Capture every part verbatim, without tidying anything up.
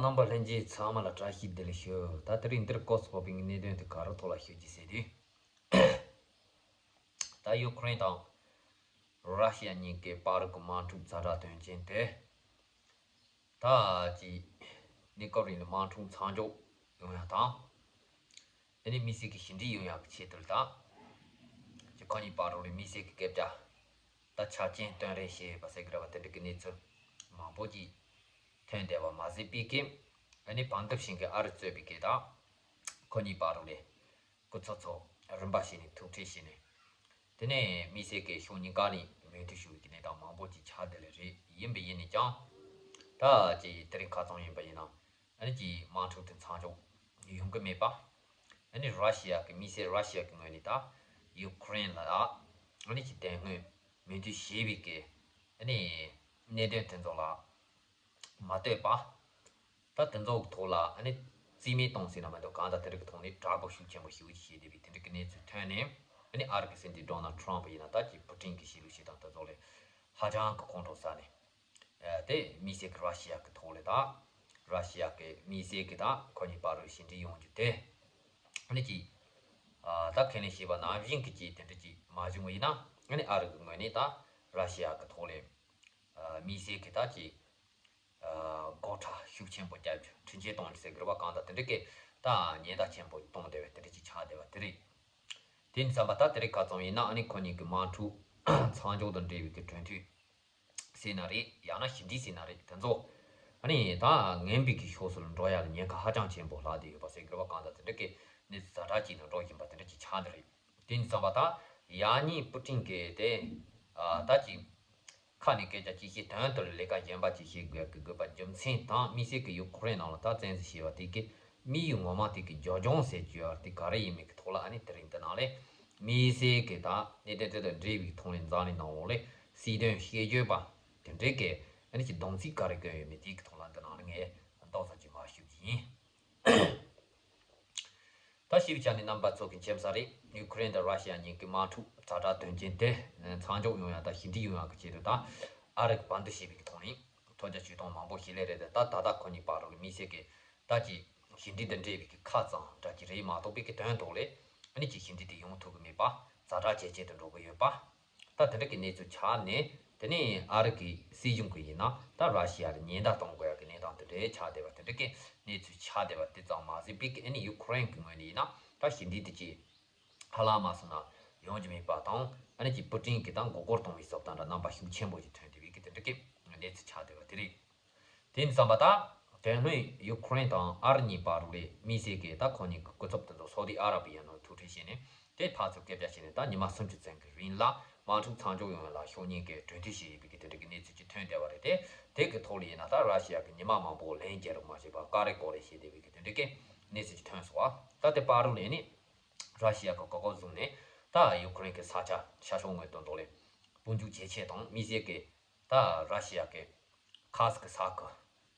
རྣམ་པ་ལྷན་རྒྱས་ཚང་མ་ལ་བཀྲ་ཤིས་བདེ་ལེགས་ཞུ། ད་དེ་རིང་འདིར་སྐོར་ཚོགས་པའི་གནད་དོན་དེ་ག་རེ་ཐོག་ལ་ཞུ་རྒྱུ་ཟེར་དུས། ད་ཡུ་ཁུ་རེན་དང་ར་ཤི་ཡ་གཉིས་ཀའི་བར་གྱི་དམག་འཁྲུག་ཛ་དྲག་དོན་རྐྱེན་དེ། ད་ཅི་གནས་སྐབས་རིང་ལ་དམག་འཁྲུག་མཚམས་འཇོག་ཡོང་ཡ་དང་། ཨ་ནི་དམིགས་བསལ་གྱི་ཞི་འགྲིག་ཡོང་ཡག་གི་ཆེད་དུ་ལ་ད། ཅི་ཁོ་གཉིས་བར་རུ་ལ་དམིགས་བསལ་གྱི་སྐད་ཆ། ད་ཆ་རྐྱེན་སྟོན་རེས་བྱས་པ་ཟེར་གི་རེད་བ། དེ་འདྲ་གི་གནས་ཚུལ་མང་པོ་ཅིག་ཐོན་བསྡད་པ་མ་ཟད་པའི་གི། ཨ་ནི་བང་དུ་ཕྱིན་གི་ཨ་རི་གཙོས་པའི་གི་ད། ཁོ་གཉིས་བར་རུ་ལ་སྐུ་ཚབ་ཚོ་རིམ་པ་བྱས་ནས་ཐུག་འཕྲད་བྱས་ནས། དེ་ནས་དམིགས་བསལ་གྱི་ཕྱོགས་གཉིས་ཀ་ནས་མོས་མཐུན་ཞུ་བའི་གི་གནས་སྟངས་མང་པོ་ཅིག་ཆགས་བསྡད་ལེ་རེད། ཡིན་པ་ཡིན་ནས་ཀྱང་། ད་ཅི་དེ་རིང་ཁ་སང་ཡིན་པ་ཡིན་ན། ཨ་ནི་ཅི་དམག་འཁྲུག་དེ་མཚམས་འཇོག་ཡོང་གི་མེད་པ། ཨ་ནི་ར་ཤི་ཡ་གི་དམིགས་བསལ་ར་ཤི་ཡ་གི་ངོས་ནས་ད་ཡུ་ཁུ་རེན་ལ་ཨ་ནི་ཅི་དེ་སྔོན་མོས་མཐུན་བྱས་པའི་གི་ཨ་ནི་གནད་དོན་དེ་ཚོ་ལ་མ་ལྟོས་པ། ད་དེ་ཚོ་གི་ཐོག་ལ་ཨ་ནི་རྩིས་མེད་གཏོང་ཟིན་ན་མི་འདུག་གང་ལྟར་དེ་རིགས་ཀྱི་ཐོག་ནས་དྲག་པོ་ཤུགས་ཆེན་པོ་ཞེ་པོ་ཅིག་བྱས་བསྡད་པའི་དེ་འདྲ་གི་གནས་ཚུལ་ཐོན་ནས། ཨ་ནི་ཨ་རི་གི་སྲིད་འཛིན་ཌོ་ནལ་ཊམ་ཕ་ཡིན་ན་ད་ཅི་པུ་ཏིན་གི་གཤིས་ལུགས་ཤིག་དང་དེ་ཚོ་ལས་ཧ་ཅང་གི་ཁོང་ཁྲོ་ཟ་ནས། ཨ་དེ་དམིགས་བསལ་གྱི་ར་ཤི་ཡ་གི་ཐོག་ལས་ད། ར་ཤི་ཡ་གི་དམིགས་བསལ་གྱི་ད་ཁོ་གཉིས་བར་རུ་ཞི་འགྲིག་ཡོང་རྒྱུ་དེ། ཨ་ནི་ཅི། ཨ་ད་ཁས་ལེན་བྱས་པ་ནང་བཞིན་གྱི་ཅི་དེ་འདྲ་ཅིག་མ་བྱུང་བ་ཡིན་ན། ཨ་ནི་ཨ་རི་གི་ངོས་ནས་ད་ར་ཤི་ཡ་གི་ཐོག་ལས། ཨ་དམིགས་བསལ་གྱི་ད་ཅི། ཨ་སྒོ་ཁྲལ་ཤུགས་ཆེན་པོ་བརྒྱབ་རྒྱུ། འཕྲུལ་ཆས་གཏོང་རྒྱུ་ཟེར་གི་རེད་བ། གང་ལྟར་དེ་འདྲ་གི་ད་ཉེན་བརྡ་ཆེན་པོ་གཏོང་བསྡད་པ་དེ་འདྲ་ཅིག་ཆགས་བསྡད་པ་དེ་རེད། དེ་ཡིན་ཙམ་པ་ད་དེ་རིང་ཁ་སང་ཡིན་ན་ཨ་ནི་ཁོ་གཉིས་ཀྱི་དམག་འཁྲུག་མཚམས་འཇོག་དང་འབྲེལ་བའི་གི་གྲོས་མཐུན་ཟེར་ན་རེད། ཡང་ན་ཞི་འགྲིག་ཟེར་ན་རེད། དེ་ཚོ་ཨ་ནི་ད་ངན་པའི་གི་ཕྱོགས་སུ་འགྲོ་ཡ་ལ་ཉེན་ཁ་ཧ་ཅང་ཆེན་པོ་ལྷག་བསྡད་ཡོད་པ་ཟེར་གི་རེད་བ། གང་ལྟར་དེ་འདྲ་གི་གནས་ཚུལ་ཛ་དྲག་ཅིག་ནང་འགྲོ་བཞིན་པ་དེ་འདྲ་ཅིག་ཆགས་བསྡད་རེད། དེ་ཡིན་ཙམ་པ་ད་ཡང་སྙིང་པུ་ཏིན་གི་དེ་ཨ་ད་ཅིག་ཁ་ནས་སྐད་ཆ་ཅིག་བཤད། དོན་དུ་ལས་ཀ་གཞན་པ་ཅིག་བྱེད་དགོས་ཀྱི་དགོས་པ་རྒྱུ་མཚན་དང་། དམིགས་བསལ་གྱི་ཡུ་ཁུ་རེན་ནང་ལ་ད་བཙན་འཛུལ་བྱས་པ་དེ་གི་དམིགས་ཡུལ་ངོ་མ་དེ་གི་རྒྱབ་ལྗོངས་ཟེར་རྒྱུ་ཡ་དེ་ག་རེ་ཡིན་མིན་གྱི་ཐོག་ལ་ཨ་ནི་དེ་རིང་འདི་ནང་ལས་དམིགས་བསལ་གྱི་ད་གནད་དོན་དེ་དང་འབྲེལ་བའི་ཐོག་ནས་འཛམ་གླིང་ནང་ལོགས་ལས་སྲིད་དོན་བཤད་རྒྱུ་པ་དེ་འདྲའི་གི་ཨ་ནི་ཅིག་སྡོམ་ཚིག་ག་རེ་བཀོད་ཡོད་མེད་དེ་གི་ཐོག་ལ་འདི་ནང་ལ་ངས་ཏོག་ཙམ་ཅིག་མར་ཞུ་རྒྱུ་ཡིན། ད་ཞིབ་ཆ་ནས་རྣམ་པ་ཚོ་གི་མཁྱེན་གསལ་རེད། ཡུ་ཁུ་རེན་དང་ར་ཤི་ཡ་གཉིས་ཀྱི་དམག་འཁྲུག་ཛ་དྲག་དོན་རྐྱེན་དེ་མཚམས་འཇོག་ཡོང་ཡ་དང་ཞི་འགྲིག་ཡོང་ཡ་གི་ཆེད་དུ་ད་ཨ་རི་གི་བར་འདུམ་བྱས་པའི་གི་ཐོག་ནས་ཐོལ་རྒྱག་བྱེད་སྟངས་མང་པོ་བྱས་ལེ་རེད་དེ། ད་ད་ལྟ་ཁོ་གཉིས་བར་ལ་དམིགས་བསལ་གྱི་ད་ཅིག་ཞི་འགྲིག་དང་འབྲེལ་བའི་གི་ཁ་གཙང་འདྲ་ཅིག་རེད་མ་གཏོགས་པའི་གི་དོན་ཐོག་ལས་ཨ་ནི་ཅིག་ཞི་འགྲིག་དེ་ཡོང་ཐུབ་ཀྱི་མེད་པ། ཛ་དྲག་ཇེ་ཆེ་དུ་འགྲོ་གི་ཡོད་པ། ད་དེ་འདྲ་གི་གནས་ཚུལ་ཆགས་ནས། དེ་ནས་ཨ་རི་གི་སྲིད་གཞུང་གི་ཡིན་ན་ད་ར་ཤི་ཡ་ལ་ཉེན་བརྡ་གཏོང་དགོས་ཡ་གི་གནས་སྟངས་དེ་འདྲའི་ཆགས་བསྡད་པ། དེ་འདྲ་གི་གནས་ཚུལ་ཆགས་བསྡད་པ་དེ་ཙམ་མ་ཟད་པའི་གི་ཨ་ནི་ཡུ་ཁུ་རེན་གི་ངོས་ནས་ཡིན་ན་ད་ཞི་འགྲིག་དེ་ཅིག་ཧ་ལམ་མ་སོང་ན་ཡོང་རྒྱུ་མེད་པ་དང་། ཨ་ནི་ཅིག་པུ་ཏིན་གི་ད་མགོ་སྐོར་གཏོང་བའི་བཟོ་ལྟ་འདྲ་རྣམ་པ་ཤུགས་ཆེན་པོ་ཞིག་ཐོན་བསྡད་པའི་གི་དེ་འདྲ་གི་གནས་ཚུལ་ཆགས་བསྡད་པ་དེ་རེད། དེ་ཡིན་ཙམ་པ་ད་དོན་སྔོན་ཡུ་ཁུ་རེན་དང་ཨ་རི་གཉིས་བར་ལ་དམིགས་བསལ་གྱི་ད་ཁོ་གཉིས་ཀྱི་སྐུ་ཚབ་དེ་ཚོ་སོ་ཏི་ཨ་ར་བི་ཡ་ནང་ཐུག་འཕྲད་བྱས་ནས་དེ་ཕར་ཚུར་སྐད་ཆ་བྱས་ནས། ད་ཉི་མ་སུམ་ཅུ་ཙམ་གྱི་རིང་ལ་དམག་འཁྲུག་མཚམས་འཇོག་ཡོང་ཡ་ལ་ཕྱོགས་གཉིས་ཀས་གྲོས་མཐུན་བྱས་ཡོད་པའི་གི་དེ་འདྲ་གི་གནས་ཚུལ་ཅིག་ཐོན་བསྡད་པ་རེད་དེ། དེ་གི་ཐོག་ལ་ཡིན་ན་ད་ར་ཤི་ཡ་གི་ཉི་མ་མང་པོ་ལན་རྒྱག་རོགས་མ་བྱས་པར་ཀ་རེ་ཀོ་རེ་བྱས་བསྡད་པའི་གི་དེ་འདྲ་གི་གནས་ཚུལ་ཅིག་ཐོན་སོང་བ། ད་དེ་བར་ལ་ནི་ར་ཤི་ཡ་གི་མགོ་སྐོར་བཟུང་ནས་ད་ཡུ་ཁུ་རེན་གི་ས་ཆ་ཤར་ཕྱོགས་ངོས་དང་དོ་ལེ་དཔུང་འཇུག་ཇེ་ཆེ་དང་། དམིགས་བསལ་གྱི་ད་ར་ཤི་ཡ་གི་ཁ་སི་ཀི་ས་ཁུལ།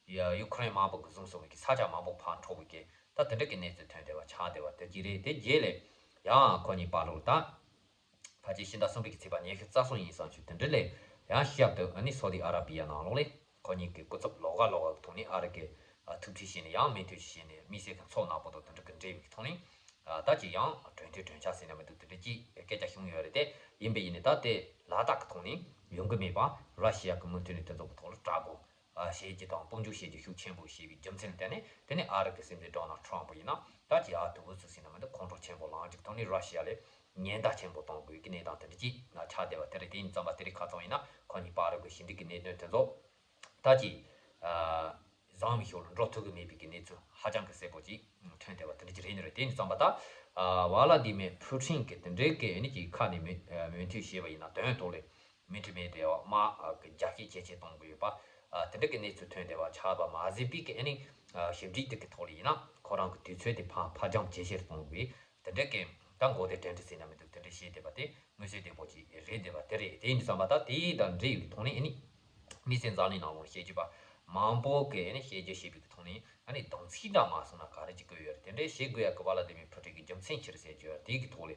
ཡ་ཡུ་ཁུ་རེན་དམག་དཔུང་གིས་བཟུང་སོང་བའི་གི་ས་ཆ་མང་པོ་ཕར་འཕྲོག་པའི་གི་ད་དེ་འདྲ་གི་གནས་ཚུལ་ཐོན་བསྡད་པ་ཆགས་བསྡད་པ་དེ་གཅིག་རེད། དེ་རྗེས་ལ་ཡང་ཁོ་གཉིས་བར་ལ་ད་ཕལ་ཆེར་ཕྱི་ཟླ་གསུམ་པའི་གི་ཚེས་པ་ཉི་ཤུ་རྩ་གསུམ་ཡིན་བསམ་བྱུང་། དེ་འདྲ་ལ་ཡང་ཞབས་ཏོག་ཨ་ནི་སོ་ཏི་ཨ་ར་བི་ཡ་ནང་ལོགས་ལ་ཁོ་གཉིས་ཀྱི་སྐུ་ཚབ་ལོགས་ཀ་ལོགས་ཀ་གི་ཐོག་ནས་ཨ་རི་གི་ཨ་ཐུག་འཕྲད་བྱས་ནས་ཡང་མོས་མཐུན་ཞིག་བྱས་ནས། དམིགས་བསལ་གྱི་མཚོ་ནག་པོ་དང་དེ་འདྲ་གི་འབྲེལ་བའི་གི་ཐོག་ནས་ཨ་ད་ཅི་ཡང་གྲོས་མཐུན་གྲོས་འཆར་ཟེར་ན་མི་འདུག་དེ་འདྲ་ཅིག་སྐད་ཆ་བྱུང་ཡོད་རེད་དེ། ཡིན་པ་ཡིན་ནའི་ད་དེ་ལ་དྭགས་ཀྱི་ཐོག་ནས་ཡོང་གི་མེད་པ། ར་ཤི་ཡ་གི་མུ་མཐུད་ནས་དེ་ཚོ་གི་ཐོག་ལ་དྲག་པོ་ཨ་བྱེད་རྒྱུ་དང་དཔུང་འཇུག་བྱེད་རྒྱུ་ཤུགས་ཆེན་པོ་བྱས་པའི་རྒྱུ་མཚན་ལ་བརྟེན་ནས། དེ་ནས་ཨ་རི་གི་སྲིད་འཛིན་ཌོ་ནལ་ཊམ་ཕ་ཡིན་ན་ད་ཅི་ཡ་དུ་བུ་ཚུ་ཟེར་ན་མི་འདུག་ཁོང་ཁྲོ་ཆེན་པོ་ལངས་རྒྱུ་གི་ཐོག་ནས་ར་ཤི་ཡ་ལ་ཉེན་བརྡ་ཆེན་པོ་གཏོང་དགོས་ཀྱི་གནས་སྟངས་དེ་འདྲ་ཅིག་ན་ཆགས་བསྡད་པ་དེ་རེད། དེ་ཡིན་ཙམ་པ་དེ་རིང་ཁ་སང་ཡིན་ན་ཁོ་གཉིས་བར་གྱི་ཞི་འགྲིག་གི་གནད་དོན་དེ་ཚོ་ད་ཅི་ཨ་བཟང་བའི་ཕྱོགས་ལ་འགྲོ་ཐུབ་ཀྱི་མེད་པའི་གི་གནས་ཚུལ་ཧ་ཅང་གི་གསལ་པོ་ཅིག་ཐོན་བསྡད་པ་དེ་འདྲ་ཅིག་རེད་ནི་རེད། དེ་ཡིན་ཙམ་པ་ད་ཨ་ཝ་ལ་དི་མེ་ཕུ་ཊིན་གི་དེ་འདྲའི་གི་ཨ་ནི་ཅིག་ཁ་ནས་མོས་མོས་མཐུན་བྱས་པ་ཡིན་ན་དོན་ཐོག་ལ་མི་འགྲིག་མེད་དེ་བ་དམག་གི་རྒྱ་སྐྱེད་ཇེ་ཆེ་གཏོང་དགོས་ཡོད་པ། ཨ་དེ་འདྲ་གི་གནས་ཚུལ་ཐོན་བསྡད་པ་ཆགས་པ་མ་ཟད་པའི་གི་ཨ་ནི་ཨ་ཞི་འགྲིག་དེ་གི་ཐོག་ལ་ཡིན་ན་ཁོ་རང་གི་དུས་ཚོད་དེ་ཕར་ཕར་འགྱངས་ཇེ་ཆེར་གཏོང་དགོས། དེ་འདྲ་གི་ད་མགོ་བདེ་དྲན་འདྲི་ཟེར་ན་མི་འདུག་དེ་འདྲ་བྱས་བསྡད་པ་དེ་མངོན་གསལ་དོད་པོ་ཅིག་རེད་བསྡད་པ་དེ་རེད། དེ་ཡིན་ཙམ་པ་ད་དེ་དང་འབྲེལ་བའི་ཐོག་ནས་ཨ་ནི་དམིགས་བསལ་འཛམ་གླིང་ནང་ལ་བཤད་རྒྱུ་པ་མང་པོ་གི་ཨ་ནི་བཤད་རྒྱུ་བྱས་པའི་གི་ཐོག་ནས་ཨ་ནི་སྡོམ་ཚིག་འདྲ་མ་སོང་ན་ག་རེ་ཅིག་བཀོད་ཡོད་རེད། དེ་འདྲ་བྱེད་དགོས་ཡ་གི་ཝ་ལ་དི་མི་ཕུ་ཊིན་གི་རྒྱུ་མཚན་ཅི་རེད་ཟེར་རྒྱུ་ཡ་དེ་གི་ཐོག་ལ་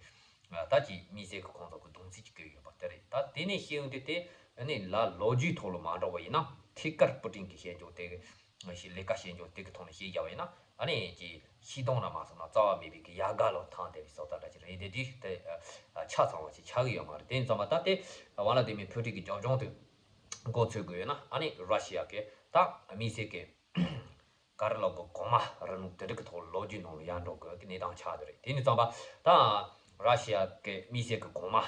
ད་ཅི་དམིགས་བསལ་གི་ཁོང་ཚོ་གི་སྡོམ་ཚིག་ཅིག་བཀོད་ཡོད་པ་དེ་རེད། ད་དེ་ནས་བཤད་ཡོང་དུས་དེ་ཨ་ནི་ལ་ལོ་རྒྱུས་ཐོག་ལ་མ་འགྲོ་བ་ཡིན་ན་ཐད་ཀར་པུ་ཊིན་གི་བཤད་རྒྱུ་དེ། ཞིག་ལས་ཀ་བྱེད་འཇོག་དེ་གི་ཐོག་ནས་བཤད་རྒྱ་བ་ཡིན་ན། ཨ་ནི་ཅིག་ཤི་སྟོང་ར་མ་སོང་ན་རྩ་བ་མེད་པའི་གི་ཡ་ག་ལོ་ཐང་དེ་བའི་སོ་ད་ལ་ཅིག་རེད་དེ་དུས་དེ་ཆ་ཚང་བ་ཅིག་ཆགས་ཀྱི་ཡོད་མ་རེད། དེ་ཙམ་པ་ད་དེ་བ་ལ་དེ་མི་ཕུ་ཊིན་གི་རྒྱབ་ལྗོངས་དུ་མགོ་ཚོས་དགོས་ཡོད་ན། ཨ་ནི་ར་ཤི་ཡ་གི་ད་དམིགས་བསལ་གི་ག་རེ་ལབ་དགོས། གོང་མ་རིང་ལུགས་དེ་འདྲ་གི་ཐོག་ལོ་རྒྱུས་ནང་ལ་ཡར་འགྲོ་དགོས་ཀྱི་གནས་སྟངས་ཆགས་བསྡད་རེད། དེ་ནི་ཙམ་པ་ད་ར་ཤི་ཡ་གི་དམིགས་བསལ་གི་གོང་མ།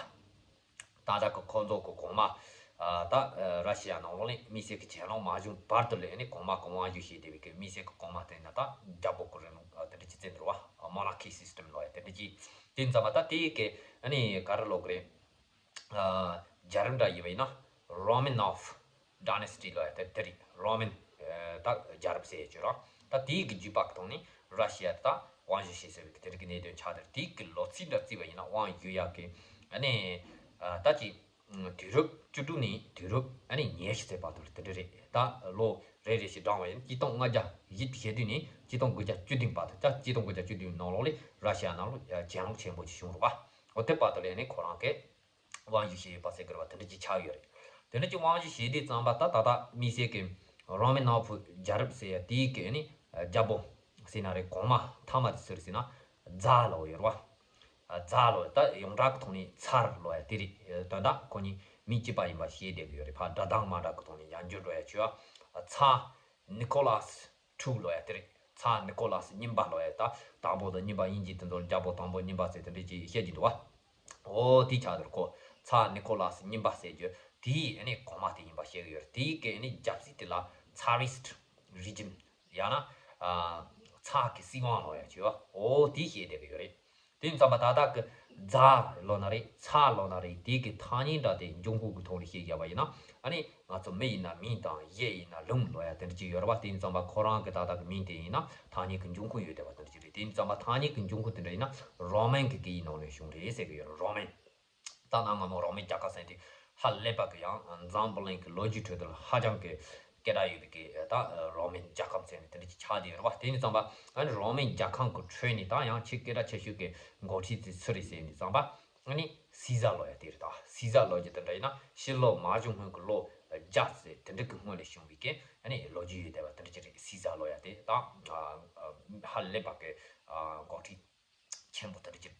ད་ལྟ་གི་ཁོང་ཚོ་གི་གོང་མ། ཨ་ད་ཨ་ར་ཤི་ཡ་ནང་ལོགས་ནས་དམིགས་བསལ་གི་གྱེན་ལོག་མ་བྱུང་བར་དུ་ལས་ནི་གོང་མ་གི་དབང་སྒྱུར་བྱེད་བསྡད་པའི་གི་དམིགས་བསལ་གི་གོང་མ་དེ་ན་ད་རྒྱལ་པོ་གི་རིང་ལུགས་དེ་འདྲ་ཅིག་བཙན་འདུག་བ། མོ་ན་ཁི་སི་སི་ཊེམ་ལོ་ཡ་དེ་འདྲ་ཅིག་དེ་ཙམ་པ་ད་དེ་གི་ཨ་ནི་ག་རེ་ལབ་དགོས་རེད། རྒྱལ་རབས་འདྲ་ཡིན་པ་ཡིན་ན་རོ་མན་ནོབ་ཌའི་ནེ་སི་ཊི་ལབ་ཡ་དེ་དེ་རེད། རོ་མན་ད་རྒྱལ་རབས་ཟེར་ཡ་ཅིག་ར། ད་དེའི་གི་བརྒྱུད་པ་གི་ཐོག་ནས་ར་ཤི་ཡ་དེ་ད་དབང་སྒྱུར་བྱེད་ཟེར་བའི་གི་དེ་རིགས་ཀྱི་གནད་དོན་ཆགས་དེ་རེད། དེའི་གི་ལོ་ཚིགས་འདྲ་བརྩིས་པ་ཡིན་ན་དབང་སྒྱུར་ཡ་གི་ཨ་ནི་ད་ཅིག་དུས་རབས་བཅུ་དྲུག་ནས་དུས་རབས་ཨ་ནི་ཉེར་བཞི་ཚེས་བར་དུ་དེ་འདྲ་རེད། ད་ལོ་རེ་རེ་བཞིན་བགྲངས་པ་ཡིན་ན་ཆིག་སྟོང་ལྔ་བརྒྱ་བཞི་བཅུ་ཞེ་བདུན་ནས་ཆིག་སྟོང་དགུ་བརྒྱ་བཅུ་བདུན་བར་དུ། ད་ཆིག་སྟོང་དགུ་བརྒྱ་བཅུ་བདུན་ནང་ལོགས་ལས་ར་ཤི་ཡ་ནང་ལོགས་གྱེན་ལོག་ཆེན་པོ་ཞིག་བྱུང་རེད་བ། འོ་དེ་བར་དུ་ལས་ནི་ཁོ་རང་གི་དབང་སྒྱུར་བྱས་ཡོད་པ་ཟེར་གི་རེད་བ། དེ་འདྲ་ཅིག་ཆགས་ཡོད་རེད། དེ་འདྲ་ཅིག་དབང་སྒྱུར་བྱས་དུས་ཙམ་པ་ད་ད་ལྟ་དམིགས་བསལ་གྱི་རོ་མན་ནོབ་རྒྱལ་རབས་ཟེར་ཡ་དེའི་གི་ནི་རྒྱལ་པོ་ཟེར་ན་རེད། གོང་མ་མཐའ་མ་དེ་སུ་རེད་ཟེར་ན་ཛ་ལབ་ཡོད་རེད་བ། ཛ་ལབ་ཡ་ད་ཡོངས་གྲགས་ཀྱི་ཐོག་ནས་ཚར་ལབ་ཡ་དེ་རེད། དོན་དག་ཁོ་གཉིས་མིང་གཅིག་པ་ཡིན་པ་ཤེས་བསྡད་ཀྱི་ཡོད་རེད། ཕར་སྒྲ་གདངས་མ་འདྲ་གི་ཐོག་ནས་ཡར་འགྱུར་འགྲོ་ཡ་བྱས་པ། ཚ་ནི་ཀོ་ལཱས་ཊུ་ལབ་ཡ་དེ་རེད། ཚ་ནི་ཀོ་ལཱས་གཉིས་པ་ལབ་ཡ་ད་དང་པོ་དང་གཉིས་པ་དབྱིན་ཇི་དེ་ཚོར་རྒྱལ་པོ་དང་པོ་གཉིས་པ་ཟེར་དེ་འདྲ་ཅིག་བཤད་ཀྱི་འདུག་བ། འོ་དེ་ཆགས་དེར་ཁོ་ཚ་ནི་ཀོ་ལཱས་གཉིས་པ་ཟེར་རྒྱུ་དེའི་ཨ་ནི་གོང་མ་དེ་ཡིན་པ་བཤད་ཀྱི་ཡོད་རེད། དེའི་གི་ཨ་ནི་རྒྱལ་སྲིད་དེ་ལ་ཚ་རི་སི་ཊི་རི་ཇིམ་ཡང་ན་ཚ་གི་སྲིད་དབང་ལབ་ཡ་བྱས་པ། འོ་དེ་བཤད་བསྡད་ཀྱི་ཡོད་རེད། དེ་ཙམ་པ་ད་ལྟ་གི་ཛ་ལབ་ན་རེད། ཚ་ལབ་ན་རེད། དེ་གི་ཐ་སྙད་འདྲ་དེ་འབྱུང་ཁུངས་ཀྱི་ཐོག་ནས་བཤད་བཞག་པ་ཡིན་ན། ཨ་ནི་ང་ཚོ་མི་ཡིན་ན་མིང་དང་། གཞས་ཡིན་ན་ལུང་ལབ་ཡ་དེ་འདྲ་ཅིག་ཡོད་རེད་བ། དེ་ཙམ་པ་ཁོ་རང་གི་ད་ལྟ་གི་མིང་དེ་ཡིན་ན་ཐ་སྙད་ཀྱི་འབྱུང་ཁུངས་ཡོད་བསྡད་པ་དེ་འདྲ་ཅིག་རེད། དེ་ཙམ་པ་ཐ་སྙད་ཀྱི་འབྱུང་ཁུངས་དེ་འདྲ་ཡིན་ན་རོ་མན་གྱི་སྐད་ཡིག་ནང་ནས་བྱུང་རེད་ཟེར་གི་ཡོད་རེད། རོ་མན། ད་ནང་སྔ་མོ་རོ་མན་རྒྱལ་ཁབ་ཟེར་དེ་ཧ་ལས་པ་གི་ཡང་འཛམ་བུ་གླིང་གི་ལོ་རྒྱུས་ཁྲོད་དུ་ཧ་ཅང་གི་སྐད་གྲགས་ཡོད་པའི་གི་ད་རོ་མན་རྒྱལ་ཁབ་ཟེར་ནས་དེ་འདྲ་ཅིག་ཆགས་བསྡད་ཡོད་རེད་བ། དེ་ནི་ཙམ་པ་ཨ་ནི་རོ་མན་རྒྱལ་ཁབ་ཀྱི་ཁྲོད་ནས་ད་ཡང་ཆེས་སྐད་གྲགས་ཆེ་ཤོས་ཀྱི་འགོ་ཁྲིད་དེ་སུ་རེད་ཟེར་ནས་ཙམ་པ་ཨ་ནི་སི་ཛར་ལབ་ཡ་དེ་རེད། ད་སི་ཛར་ལབ་རྒྱུ་དེ་འདྲ་ཡིན་ན་ཕྱི་ལོ་མ་བྱུང་སྔོན་གྱི་ལོ་བརྒྱ་ཙམ་དེ་འདྲ་གི་སྔོན་ལ་བྱུང་བའི་གི་ཨ་ནི་ལོ་རྒྱུས་ཡོད་བསྡད་པ་དེ་འདྲ་ཅིག་རེད། སི་ཛར་ལབ་ཡ་དེ་ད་ཧ་ལས་པ་གི་འགོ་ཁྲིད་ཆེན་པོ་དེ་འདྲ་ཅིག་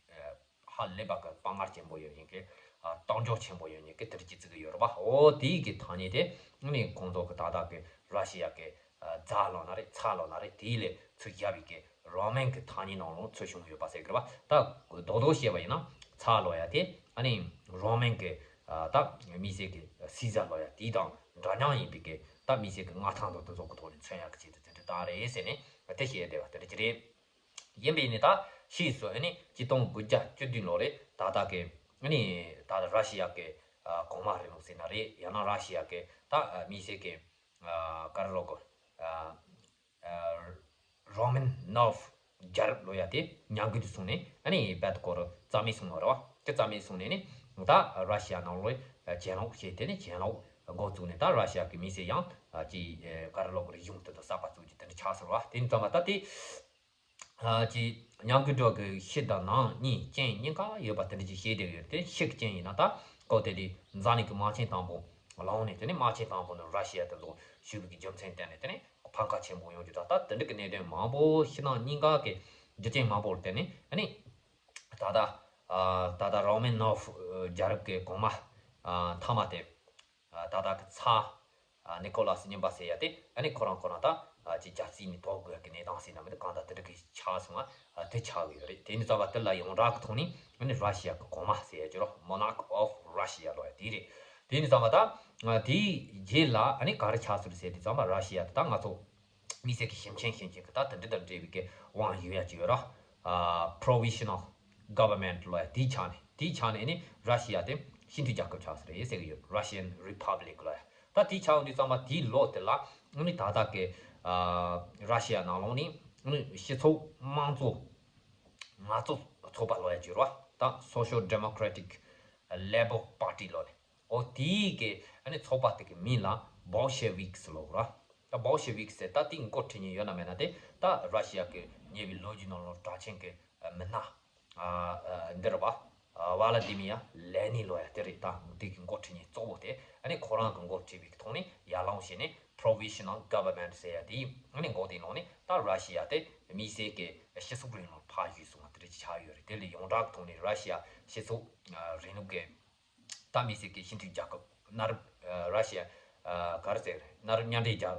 ཧ་ལས་པ་གི་དཔའ་ངར་ཆེན་པོ་ཡོད་མཁན་གྱི། ཨ་གཏོང་ཕྱོགས་ཆེན་པོ་ཡོད་མཁན་གྱི་དེ་འདྲ་ཅིག་བརྩི་གི་ཡོད་རེད་པ། འོ་དེའི་གི་ཐ་སྙད་དེ་ནི་ཁོང་ཚོ་གི་ད་ལྟ་གི་ར་ཤི་ཡ་གི་ཨ་ཛ་ལབ་ན་རེད། ཚ་ལབ་ན་རེད། དེའི་ལས་ཚུར་བཞག་པའི་གི་རོ་མན་གི་ཐ་སྙད་ནང་ལོགས་ཚུར་བྱུང་ཡོད་པ་ཟེར་གི་རེད་པ། ད་རྡོག་རྡོག་བཤད་པ་ཡིན་ན་ཚ་ལབ་ཡ་དེ་ཨ་ནི་རོ་མན་གི་ཨ་ད་དམིགས་བསལ་གི་སི་ཛར་ལབ་ཡ་དེ་དང་འདྲ་མཉམ་ཡིན་པའི་གི་ད་དམིགས་བསལ་གི་མངའ་ཐང་དང་དེ་ཚོ་གི་ཐོག་ནས་མཚོན་ཡག་གི་ཆེད་དུ་དེ་འདྲ་བཏང་རེད་ཟེར་ནས་དེ་བཤད་བསྡད་པ་དེ་འདྲ་ཅིག་རེད། ཡིན་པས་ནི་ད་ཕྱིས་སུ་ཨ་ནི་ཆིག་སྟོང་དགུ་བརྒྱ་བཅུ་བདུན་ལོ་རེ་ད་ལྟ་གི་ཨ་ནི་ད་ལྟ་ར་ཤི་ཡ་གི་ཨ་གོང་མ་རིང་ལུགས་ཟེར་ན་རེད། ཡང་ན་ར་ཤི་ཡ་གི་ད་ཨ་དམིགས་བསལ་གི་ཨ་ག་རེ་ལབ་དགོས། ཨ་ཨ་རོ་མན་ནོབ་རྒྱལ་རབས་ལབ་ཡ་དེ་ཉམས་རྒུད་དུ་སོང་ནས་ཨ་ནི་རྦད་དེ་སྐོར་རྩ་མེད་སོང་བ་རེད་བ། དེ་རྩ་མེད་སོང་ནས་ནི་ད་ར་ཤི་ཡ་ནང་ལོགས་གྱེན་ལོག་བྱས། དེ་ནས་གྱེན་ལོག་འགོ་བཙུགས་ནས་ད་ར་ཤི་ཡ་གི་དམིགས་བསལ་ཡང་ཨ་ཅིག་ཨ་ག་རེ་ལབ་དགོས། རིག་གཞུང་དེ་ཚོ་གསར་པ་བཙུགས་རྒྱུ་དེ་འདྲ་ཆགས་སོང་བ། དེ་ནི་ཙམ་པ་ད་དེ། ཨ་ཅིག་ཉམས་རྒུད་འགྲོ་གི་ཕྱི་དང་ནང་གཉིས་རྐྱེན་གཉིས་ཀ་ཡོད་པ་དེ་འདྲ་ཅིག་བཤད་བསྡད་ཡོད་དེ། ཕྱི་གི་རྐྱེན་ཡིན་ན་ད་ཀོ་དེ་དེ་འཛམ་གླིང་གི་དམག་ཆེན་དང་པོ་ལངས་ནས། དེ་ནས་དམག་ཆེན་དང་པོ་ནི་ར་ཤི་ཡ་དེ་ཚོ་ཞུགས་པའི་གི་རྒྱུ་མཚན་བརྟེན་ནས་དེ་ནས་ཕམ་ཁ་ཆེན་པོ་ཡོང་རྒྱུ་དང་། ད་དེ་འདྲ་གི་གནད་དོན་མང་པོ་ཕྱི་ནང་གཉིས་ཀ་གི་རྒྱུ་རྐྱེན་མང་པོར་བརྟེན་ནས་ཨ་ནི་ད་ལྟ་ཨ་ད་ལྟ་རོ་མན་ནོབ་རྒྱལ་རབས་ཀྱི་གོང་མ་ཨ་མཐའ་མ་དེ། ཨ་ད་ལྟ་གི་ཚ་ཨ་ནི་ཀོ་ལཱས་གཉིས་པ་ཟེར་ཡ་དེ་ཨ་ནི་ཁོ་རང་ཁོ་རང་ད་ཨ་ཅིག་རྒྱལ་སྲིད་ནས་ཐོག་དགོས་ཀྱི་གནས་སྟངས་ཟེར་ན་མི་འདུག་གང་ལྟར་དེ་འདྲ་གི་ཆགས་སོང་ང་། ཨ་དེ་ཆགས་ཀྱི་ཡོད་རེད། དེ་ནི་ཙམ་པ་དེ་ལ་ཡོངས་གྲགས་ཀྱི་ཐོག་ནས་ཨ་ནི་ར་ཤི་ཡ་གི་གོང་མ་ཟེར་ཡ་ཅིག་རོ། མོ་ན་ཁི་ཨོཕ་ར་ཤི་ཡ་ལབ་ཡ་དེ་རེད། དེ་ནི་ཙམ་པ་ད་ཨ་དེའི་རྗེས་ལ་ཨ་ནི་ག་རེ་ཆགས་སོང་རེད་ཟེར་དུས་ཙམ་པ་ར་ཤི་ཡ་དེ་ད་ང་ཚོ་དམིགས་བསལ་གྱི་ཞིབ་མཆན་ཞིབ་མཆན་གྱི་ད་དེ་འདྲ་དང་འབྲེལ་བའི་གི་དབང་ཡོད་ཡ་ཅིག་ཡོད་ར། ཨ་Provisional Government ལབ་ཡ་དེའི་ཆ་ནས། དེའི་ཆ་ནས་ནི་ར་ཤི་ཡ་དེ་སྤྱི་མཐུན་རྒྱལ་ཁབ་ཆགས་སོང་རེད་ཟེར་གི་ཡོད། Russian Republic ལབ་ཡ། ད་དེའི་ཆ་འོང་དུས་ཙམ་པ་དེའི་ལོ་དེ་ལ་ནི་ད་ལྟ་གི་ཨ་ར་ཤི་ཡ་ནང་ལོགས་ནི་ནི་སྤྱི་ཚོགས་དམངས་གཙོ་ངལ་རྩོལ་ཚོགས་པ་ལབ་ཡ་ཅིག་ཡོད་ར། ད་Social Democratic Labour Party ལབ་ནས། འོ་དེའི་གི་ཨ་ནི་ཚོགས་པ་དེ་གི་མིང་ལ་Bolsheviks ལབ་ར། ད་Bolsheviks ཟེར་ད་དེའི་མགོ་ཁྲིད་མཁན་ཡོད་ན་མེད་ན་དེ་ད་ར་ཤི་ཡ་གི་ཉེ་བའི་ལོ་རྒྱུས་ནང་ལོགས་གྲགས་ཆེན་གི་མི་སྣ། ཨ་ཨ་འདི་རེད་པ། ཝ་ལ་དི་མི་ཡ་ལེ་ནིན་ལོ་ཡ་དེ་རེད། ད་དེ་གི་འགོ་ཁྲིད་མཁན་གཙོ་བོ་དེ་ཨ་ནི་ཁོ་རང་གི་འགོ་ཁྲིད་པའི་ཐོག་ནས་ཡར་ལངས་བྱས་ནས་provisional government ཟེར་ཡ་དེ་ཨ་ནི་འགོ་དེ་ནང་ནས་ད་ར་ཤི་ཡ་དེ་དམིགས་བསལ་གྱི་སྤྱི་ཚོགས་རིང་ལུགས་ཕར་བཞུད་སོང་བ་དེ་འདྲ་ཅིག་ཆགས་ཡོད་རེད། དེ་ལས་ཡོངས་གྲགས་ཐོག་ནས་ར་ཤི་ཡ་སྤྱི་ཚོགས་རིང་ལུགས་ཀྱི་ད་དམིགས་བསལ་གྱི་སྤྱི་མཐུན་རྒྱལ་ཁབ་གནའ་རབས་ར་ཤི་ཡ་ག་རེ་ཟེར་གནའ་རབས་མཉམ་འབྲེལ་རྒྱལ་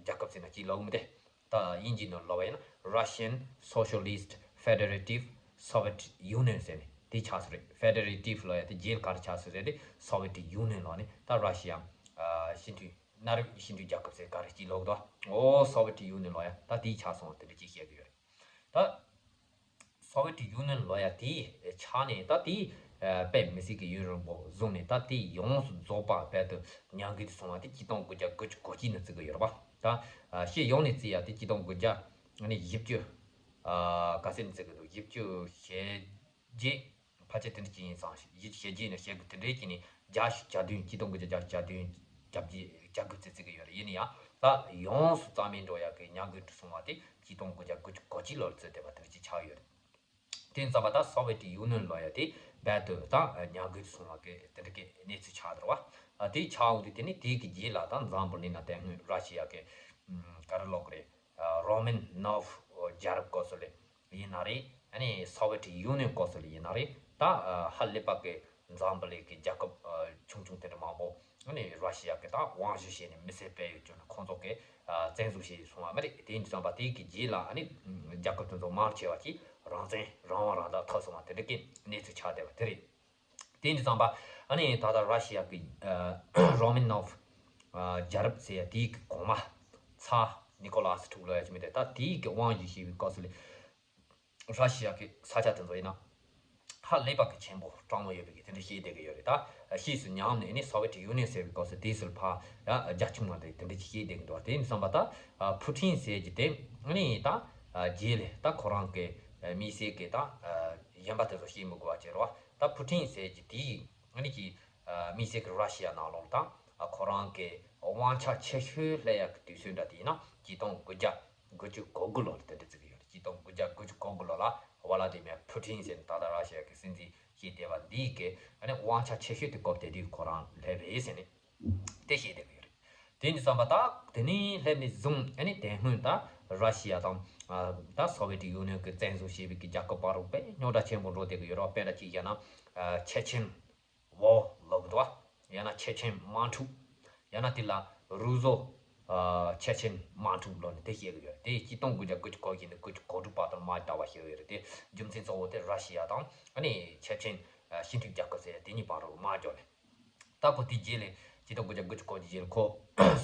རྒྱལ་ཁབ་ཟེར་ན་ཅིག་ལབ་གི་མི་འདུག་ད་དབྱིན་ཇིའི་ནང་ལབ་པ་ཡིན་ན་Russian Socialist Federative Soviet Union ཟེར་ནས་དེ་ཆགས་སོང་རེད། Federative ལབ་ཡ་དེ་རྗེས་ལ་ག་རེ་ཆགས་སོང་ཟེར་དེ་Soviet Union ལབ་ནས་ད་ར་ཤི་ཡ་སྤྱི་མཐུན་གནའ་རབས་སྤྱི་མཐུན་རྒྱལ་ཁབ་ཟེར་ག་རེ་ཅིག་ལབ་འདུག་ཨོ་Soviet Union ལབ་ཡ་ད་དེ་ཆགས་སོང་དེ་འདྲ་ཅིག་བཤད་གི་ཡོད་རེད། ད་Soviet Union ལབ་ཡ་དེ་ཆགས་ནས་ད་དེ་དཔེ་མི་སྲིད་ཀྱི་ཡུན་རིང་པོ་བཟུང་ནས་ད་དེ་ཡོངས་སུ་རྫོགས་པ་རྦད་དེ་ཉམས་རྒུད་དུ་སོང་བ་དེ་ཆིག་སྟོང་དགུ་བརྒྱ་དགུ་བཅུ་གོ་གཅིག་ནས་བརྩི་གི་ཡོད་རེད་པ། ད་སྤྱི་ཡོངས་ནས་བརྩིས་ཡ་དེ་ཆིག་སྟོང་དགུ་བརྒྱ་ནས་བཞི་བཅུ་ག་ཚོད་ནས་བརྩི་གི་འདུག་བཞི་བཅུ་ཞེ་བརྒྱད་ཕལ་ཆེར་དེ་འདྲ་ཅིག་ཡིན་ཙང་བཞི་བཅུ་ཞེ་བརྒྱད་ནས་ཞེ་དགུ་དེ་འདྲའི་ཅིག་ནས་བརྒྱ་ཞིག་གྱ་བདུན་ཆིག་སྟོང་དགུ་བརྒྱ་བརྒྱ་བདུན་བརྒྱ་བརྒྱད་བརྒྱ་དགུ་བརྩི་བརྩི་གི་ཡོད་རེད། ཡིན་ན་ཡང་ད་ཡོངས་སུ་རྩ་མེད་འགྲོ་ཡ་གི་ཉམས་རྒུད་དུ་སོང་བ་དེ་ཆིག་སྟོང་དགུ་བརྒྱ་དགུ་བཅུ་གོ་གཅིག་ལོར་བརྩིས་བསྡད་པ་དེ་འདྲ་ཅིག་ཆགས་ཡོད་རེད། དེ་ཙམ་པ་ད་Soviet Union ལབ་ཡ་དེ་རྦད་དེ་ད་ཉམས་རྒུད་དུ་སོང་བ་གི་དེ་འདྲ་གི་གནས་ཚུལ་ཆགས་འདུག་བ། དེ་ཆགས་འོང་དུས་དེ་ནི་དེའི་གི་རྗེས་ལ་ད་འཛམ་བུ་གླིང་ན་དེ་སྔོན་ར་ཤི་ཡ་གི་ག་རེ་ལབ་དགོས་རེད། Romanov རྒྱལ་རབས་སྐབས་སུ་ལ་ཡིན་ན་རེད། ཨ་ནི་Soviet Union སྐབས་སུ་ལ་ཡིན་ན་རེད། ད་ཧ་ལས་པ་གི་འཛམ་བུ་གླིང་གི་རྒྱལ་ཁབ་ཆུང་ཆུང་དེ་འདྲ་མང་པོ་ཨ་ནི་ར་ཤི་ཡ་གི་ད་དབང་ཞུ་བྱས་ནས་མི་སེར་སྤེལ་ཡོད་ཀྱང་ཁོང་ཚོ་གི་བཙན་འཛུལ་བྱས་སོང་བ་མ་རེད། དེ་ཡིན་དུས་ཙམ་པ་དེའི་གི་རྗེས་ལ་ཨ་ནི་རྒྱལ་ཁབ་དེ་ཚོ་མང་ཆེ་བ་གིས་རང་བཙན་རང་དབང་རང་བདག་ཐོབ་སོང་བ་དེ་འདྲ་གི་གནས་ཚུལ་ཆགས་བསྡད་པ་དེ་རེད། དེ་ཡིན་དུས་ཙམ་པ་ཨ་ནི་ད་ལྟ་ར་ཤི་ཡ་གི་Romanov རྒྱལ་རབས་ཟེར་ཡ་དེའི་གི་གོང་མ་ཚ་ནི་ཀོ་ལ་སི་དྲུག་ལབ་ཡ་ཅིག་མི་འདུག་ད་དེའི་གི་དབང་ཞུ་བྱས་པའི་སྐབས་སུ་ལ་ར་ཤི་ཡ་གི་ས་ཆ་དེ་ཚོ་ཡིན་ན་ཧ་ལས་པ་གི་ཆེན་པོ་གྲངས་མང་ཡོད་པའི་གི་དེ་འདྲ་བཤད་བསྡད་གི་ཡོད་རེད། ད་ཕྱིས་སུ་ཉམས་ནས་ནི་Soviet Union ཟེར་བའི་སྐབས་སུ་དེའི་ཟུར་ཕར་ཡ་རྒྱ་ཆུང་བ་དེ་དེ་འདྲ་ཅིག་བཤད་བསྡད་གི་འདུག་དེ་ཡིན་དུས་ཙམ་པ་ད་ཕུ་ཊིན་ཟེར་གྱི་དེ་ཨ་ནི་ད་རྗེས་ལ་ད་ཁོ་རང་གི་དམིགས་བསལ་གི་ད་གཞན་པ་དེ་ཚོ་བཤད་མི་དགོས་པ་བྱས་རོགས། ད་ཕུ་ཊིན་ཟེར་གྱི་དེའི་ཨ་ནི་ཀྱི་དམིགས་བསལ་གྱི་ར་ཤི་ཡ་ནང་ལོགས་དང་ཁོ་རང་གི་དབང་ཆ་ཆེ་ཤོས་སླེབས་ཡག་གི་དུས་ཚོད་འདྲ་དེ་ཡིན་ན་ཆིག་སྟོང་དགུ་བརྒྱ་དགུ་བཅུ་གོ་དགུ་ལོ་ལ་དེ་འདྲ་བརྩི་གི་ཡོད་རེད། ཆིག་སྟོང་དགུ་བརྒྱ་དགུ་བཅུ་གོ་དགུ་ལོ་ལ་ཝ་ལ་དི་མིར་ཕུ་ཊིན་ཟེར་ནས་ད་ལྟ་ར་ཤི་ཡ་གི་སྲིད་འཛིན་བྱས་བསྡད་པ་འདིའི་གི་ཨ་ནི་དབང་ཆ་ཆེ་ཤོས་དེ་སྐབས་དེ་དུས་ཁོ་རང་སླེབས་རེད་ཟེར་ནས་དེ་བཤད་བསྡད་གི་ཡོད་རེད། དེ་ཡིན་དུས་ཙམ་པ་ད་དེ་ནས་སླེབས་ནས་བཟུང་ཨ་ནི་དེ་སྔོན་ད་ར་ཤི་ཡ་དང་ད་Soviet Union གི་བཙན་བཟུང་བྱས་པའི་གི་རྒྱལ་ཁབ་བར་དུ་དཔེ་རྙོག་དྲ་ཆེན་པོ་འགྲོ་བསྡད་གི་ཡོད་རེད། དཔེར་ན་ཅིག་བཤད་ན་ཆེ་ཆེན་ཝོ་ལབ་གི་འདུག་བ། ཡང་ན་ཆེ་ཆེན་དམག་འཁྲུག་ཡང་ན་དེ་ལ་རུ་ཟོ་ཆེ་ཆེན་དམག་འཁྲུག་ལབ་ནས་དེ་བཤད་གི་ཡོད་རེད། དེ་ཆིག་སྟོང་དགུ་བརྒྱ་དགུ་བཅུ་གོ་བཞི་ནས་དགུ་བཅུ་གོ་དྲུག་བར་དུ་མར་དྲག་པ་བཤད་གི་ཡོད་རེད། དེ་རྒྱུ་མཚན་གཙོ་བོ་དེ་ར་ཤི་ཡ་དང་ཨ་ནི་ཆེ་ཆེན་སྤྱི་མཐུན་རྒྱལ་ཁབ་ཟེར་ཡ་དེ་གཉིས་བར་དུ་དམག་རྒྱག་ནས། ད་ཁོ་དེ་རྗེས་ལ་ཆིག་སྟོང་དགུ་བརྒྱ་དགུ་བཅུ་གོ་གཅིག་རྗེས་ལ་ཁོ་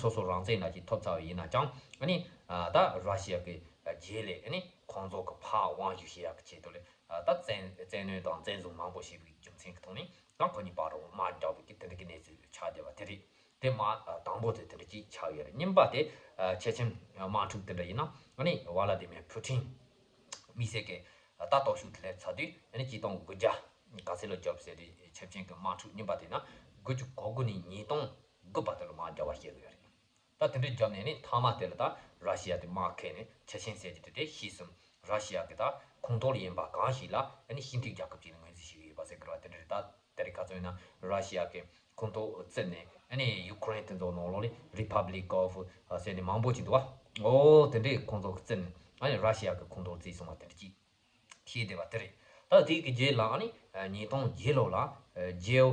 སོ་སོ་རང་བཙན་ནང་བཞིན་ཐོབ་ཚར་བ་ཡིན་ན་ཀྱང་ཨ་ནི་ད་ར་ཤི་ཡ་གི་རྗེས་ལ་ཨ་ནི་ཁོང་ཚོ་གི་ཕར་དབང་བསྒྱུར་བྱེད་ཡག་གི་ཆེད་དུ་ལ་ད་བཙན་བཙན་གནོན་དང་བཙན་བཟུང་མང་པོ་བྱས་པའི་རྒྱུ་མཚན་གྱི་ཐོག་ནས་ད་ཁོ་གཉིས་བར་དུ་དམག་རྒྱག་པའི་གི་དེ་འདྲ་གི་གནས་ཚུལ་ཆགས་བསྡད་པ་དེ་རེད། དེ་མ་དང་པོ་དེ་དེ་འདྲ་ཅིག་ཆགས་ཡོད་རེད། གཉིས་པ་དེ་ཆེ་ཆེན་དམག་འཁྲུག་དེ་འདྲ་ཡིན་ན་ཨ་ནི་ཝ་ལ་དི་མིར་ཕུ་ཊིན་དམིགས་བསལ་གྱི་ད་སྟོབས་ཤུགས་དེ་སླེབས་ཚར་དུས་ཨ་ནི་ཆིག་སྟོང་དགུ་བརྒྱ་ག་ཚོད་ལ་བརྒྱབ་ཟེར་དུས་ཆེ་ཆེན་གྱི་དམག་འཁྲུག་གཉིས་པ་དེ་ན་དགུ་བཅུ་གོ་དགུ་ནས་ཉིས་སྟོང་དགུ་བར་དུ་ལ་དམག་རྒྱག་པ་བཤད་གི་ཡོད་རེད། ད་དེ་འདྲའི་བརྒྱབ་ནས་ནི་མཐའ་མ་དེ་ལ་ད་ར་ཤི་ཡ་དེ་དམག་ཁེལ་ནས་ཆེ་ཆེན་ཟེར་གྱི་དེ་དེ་ཕྱིས་སུ་ར་ཤི་ཡ་གི་ད་ཁོངས་གཏོགས་ཡིན་པ་གང་ཞིག་ལ་ཨ་ནི་སྤྱི་མཐུན་རྒྱལ་ཁབ་ཅིག་ལ་ངོས་འཛིན་བྱེད་ཀྱི་ཡོད་པ་ཟེར་གི་རེད་བ། དེ་འདྲ་རེད། ད་དེ་རིང་ཁ་སང་ཡིན་ན་ར་ཤི་ཡ་གི་ཁོངས་གཏོགས་བརྩིས་ནས་ཨ་ནི་ཡུ་ཀེ་རེན་དེ་ཚོ་ནང་ལོགས་ལ་Republic of ཟེར་ནས་མང་པོ་ཅིག་འདུག་བ། ཨོ་དེ་འདྲའི་ཁོངས་གཏོགས་བརྩིས་ནས་ཨ་ནི་ར་ཤི་ཡ་གི་ཁོངས་གཏོགས་བརྩིས་སོང་བ་དེ་འདྲ་ཅིག་ཤེས་བསྡད་པ་དེ་རེད། ད་དེ་གི་རྗེས་ལ་ཨ་ནི་ཉིས་སྟོང་བརྒྱད་ལོ་ལ་ཇེའོ་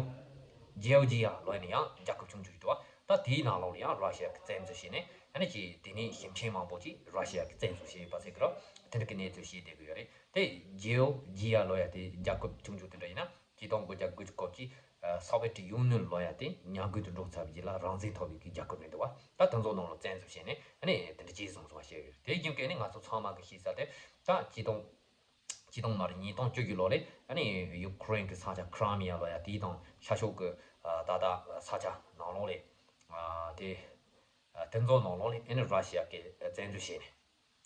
ཇེའོ་ཇི་ཡ་ལབ་ནས་ཡང་རྒྱལ་ཁབ་ཆུང་ཆུང་ཞིག་འདུག་བ། ད་དེའི་ནང་ལོགས་ལ་ཡང་ར་ཤི་ཡ་གི་བཙན་འཛུལ་བྱས་ནས་ཨ་ནི་ཅིག་དེ་ནས་ཞིང་ཆེན་མང་པོ་ཅིག་ར་ཤི་ཡ་གི་བཙན་འཛུལ་བྱས་ཡོད་པ་ཟེར་གི་རེད། དེ་འདྲ་གི་གནས་ཚུལ་ཤེས་བསྡད་གི་ཡོད་རེད། དེ་ཇེའོ་ཇི་ཡ་ལབ་ཡ་དེ་རྒྱལ་ཁབ་ཆུང་ཆུང་དེ་འདྲ་ཡིན་ན་ཆིག་སྟོང་དགུ་བརྒྱ་དགུ་བཅུ་གོ་གཅིག་Soviet Union ལབ་ཡ་དེ་ཉམས་རྒུད་དུ་འགྲོ་ཚར་བའི་རྗེས་ལ་རང་བཙན་ཐོབ་པའི་གི་རྒྱལ་ཁབ་རེད་འདུག་བ། ད་དེ་ཚོ་ནང་ལ་བཙན་འཛུལ་བྱས་ནས་ཨ་ནི་དེ་འདྲ་ཅིག་བཟུང་སོང་བ་ཤེས་ཡོད་རེད། དེ་རྒྱུན་གྱི་ནི་ང་ཚོ་ཚང་མ་གི་ཤེས་ས་དེ་ད་ཆིག་སྟོང་ཆིག་སྟོང་མ་རེད། ཉིས་སྟོང་བཅུ་བཞི་ལོ་ལ་ཨ་ནི་ཡུ་ཀེ་རེན་གྱི་ས་ཆ་ཁི་རི་མི་ཡ་ལབ་ཡ་དེའི་དང་ཤར་ཕྱོགས་ཀྱི་ད་ལྟ་ས་ཆ་ནང་ལོགས་ལ་དེ་དེ་ཚོ་ནང་ལོགས་ལ་ཨ་ནི་ར་ཤི་ཡ་གིས་བཙན་འཛུལ་བྱས་ནས་